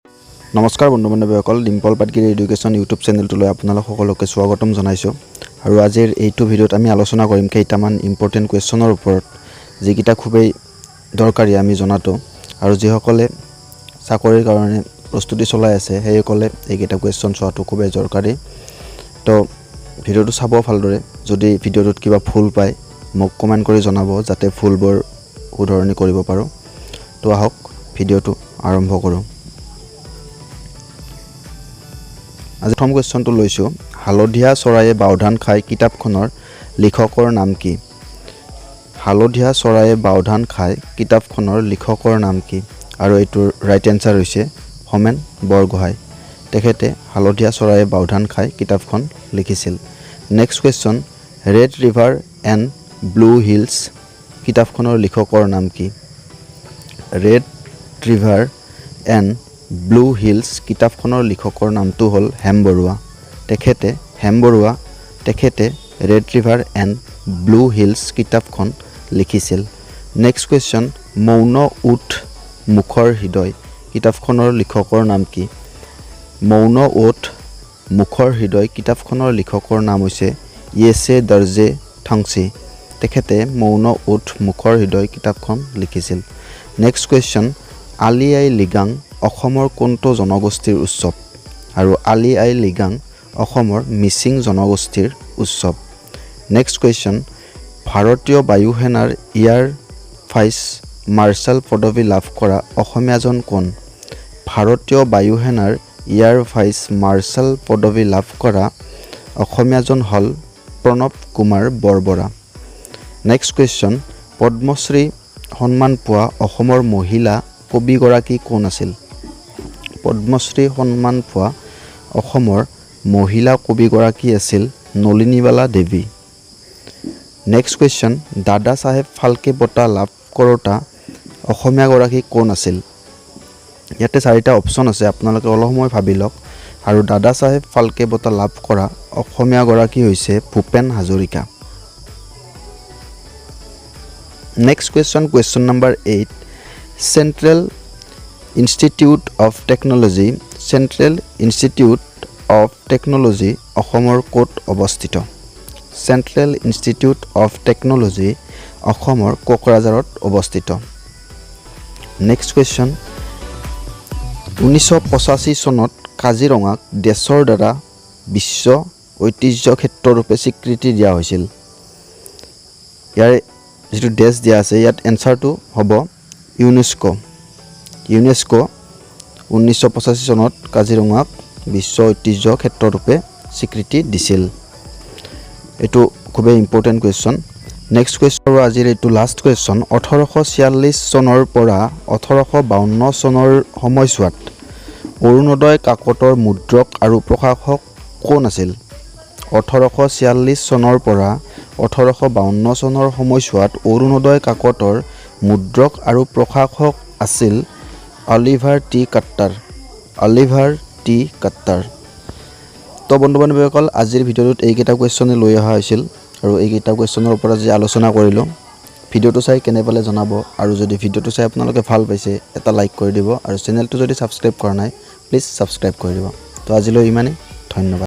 নমস্কাৰ বন্ধু বান্ধৱীসকল, Dimple Patgiri education YouTube চেনেলটোলৈ আপোনালোক সকলোকে স্বাগতম জনাইছোঁ। আৰু আজিৰ এইটো ভিডিঅ'ত আমি আলোচনা কৰিম কেইটামান ইম্পৰ্টেণ্ট কুৱেশ্যনৰ ওপৰত, যিকেইটা খুবেই দৰকাৰী আমি জনাটো। আৰু যিসকলে চাকৰিৰ কাৰণে প্ৰস্তুতি চলাই আছে, সেইসকলে এইকেইটা কুৱেশ্যন চোৱাটো খুবেই দৰকাৰী। তো ভিডিঅ'টো চাব ভালদৰে। যদি ভিডিঅ'টোত কিবা ভুল পায়, মোক কমেণ্ট কৰি জনাব, যাতে ভুলবোৰ শুধৰণি কৰিব পাৰোঁ। তো আহক, ভিডিঅ'টো আৰম্ভ কৰোঁ। আজি প্ৰথম কুৱেশ্যনটো লৈছোঁ। হালধীয়া চৰাইয়ে বাওধান খায় কিতাপখনৰ লিখকৰ নাম কি? হালধীয়া চৰাইয়ে বাওধান খায় কিতাপখনৰ লিখকৰ নাম কি? আৰু এইটোৰ ৰাইট এনচাৰ হৈছে হোমেন বৰগোহাঁই। তেখেতে হালধীয়া চৰাইয়ে বাওধান খায় কিতাপখন লিখিছিল। Next question, Red River and Blue Hills কিতাপখনৰ লিখকৰ নাম কি? Red River and Blue Hills কিতাপখনৰ লিখকৰ নামটো হ'ল হেম বৰুৱা। তেখেতে হেম বৰুৱা, তেখেতে Red River and Blue Hills কিতাপখন লিখিছিল। নেক্সট কুৱেশ্যন, মৌন ওঁঠ মুখৰ হৃদয় কিতাপখনৰ লিখকৰ নাম কি? মৌন ওঁঠ মুখৰ হৃদয় কিতাপখনৰ লিখকৰ নাম হৈছে য়েছে দৰ্জে ঠংচি। তেখেতে মৌন ওঁঠ মুখৰ হৃদয় কিতাপখন লিখিছিল। নেক্সট কুৱেশ্যন, আলি আই লৃগাং অসমৰ কোনটো জনগোষ্ঠীৰ উৎসৱ? আৰু আলি আই লৃগাং অসমৰ মিচিং জনগোষ্ঠীৰ উৎসৱ। নেক্সট কুৱেশ্যন, ভাৰতীয় বায়ুসেনাৰ এয়াৰ ভাইচ মাৰ্শ্বাল পদবী লাভ কৰা অসমীয়াজন কোন? ভাৰতীয় বায়ুসেনাৰ এয়াৰ ভাইচ মাৰ্শ্বাল পদবী লাভ কৰা অসমীয়াজন হ'ল প্ৰণৱ কুমাৰ বৰবৰা। নেক্সট কুৱেশ্যন, পদ্মশ্ৰী সন্মান পোৱা অসমৰ মহিলা কবিগৰাকী কোন আছিল? পদ্মশ্ৰী সন্মান পোৱা অসমৰ মহিলা কবিগৰাকী আছিল নলিনীবালা দেৱী। নেক্সট কুৱেশ্যন, দাদা চাহেব ফাল্কে বঁটা লাভ কৰোঁতা অসমীয়াগৰাকী কোন আছিল? ইয়াতে চাৰিটা অপশ্যন আছে, আপোনালোকে অলপ সময় ভাবি লওক। আৰু দাদা চাহেব ফাল্কে বঁটা লাভ কৰা অসমীয়াগৰাকী হৈছে Bhupen Hazarika. Next question, question number 8, Central Institute of Technology, Central Institute of Technology অসমৰ ক'ত অৱস্থিত? চেণ্ট্ৰেল ইনষ্টিটিউট অফ টেকন'লজি অসমৰ কোকৰাঝাৰত অৱস্থিত। নেক্সট কুৱেশ্যন, 1985 চনত কাজিৰঙাক দেশৰ দ্বাৰা বিশ্ব ঐতিহ্য ক্ষেত্ৰৰূপে স্বীকৃতি দিয়া হৈছিল। ইয়াৰে যিটো ডেছ দিয়া আছে, ইয়াত এনচাৰটো হ'ব ইউনেস্ক'। ইউনেস্ক' 1985 চনত কাজিৰঙাক বিশ্ব ঐতিহ্য ক্ষেত্ৰৰূপে স্বীকৃতি দিছিল। এইটো খুবেই ইম্পৰ্টেণ্ট কুৱেশ্যন। নেক্সট কুৱেশ্যন আৰু আজিৰ এইটো লাষ্ট কুৱেশ্যন, 1846 চনৰ পৰা 1852 চনৰ সময়ছোৱাত অৰুণোদয় কাকতৰ মুদ্ৰক আৰু প্ৰকাশক কোন আছিল? 1846 চনৰ পৰা 1852 চনৰ সময়ছোৱাত অৰুণোদয় কাকতৰ মুদ্ৰক আৰু প্ৰকাশক আছিল Oliver T Cutter, Oliver T Cutter. তো বন্ধু বান্ধৱীসকল, আজিৰ ভিডিঅ'টোত এইকেইটা কুৱেশ্যনে লৈ অহা হৈছিল আৰু এইকেইটা কুৱেশ্যনৰ ওপৰত আজি আলোচনা কৰিলোঁ। ভিডিঅ'টো চাই কেনে পালে জনাব। আৰু যদি ভিডিঅ'টো চাই আপোনালোকে ভাল পাইছে, এটা লাইক কৰি দিব আৰু চেনেলটো যদি ছাবস্ক্ৰাইব কৰা নাই, প্লিজ ছাবস্ক্ৰাইব কৰি দিব। তো আজিলৈ ইমানেই, ধন্যবাদ।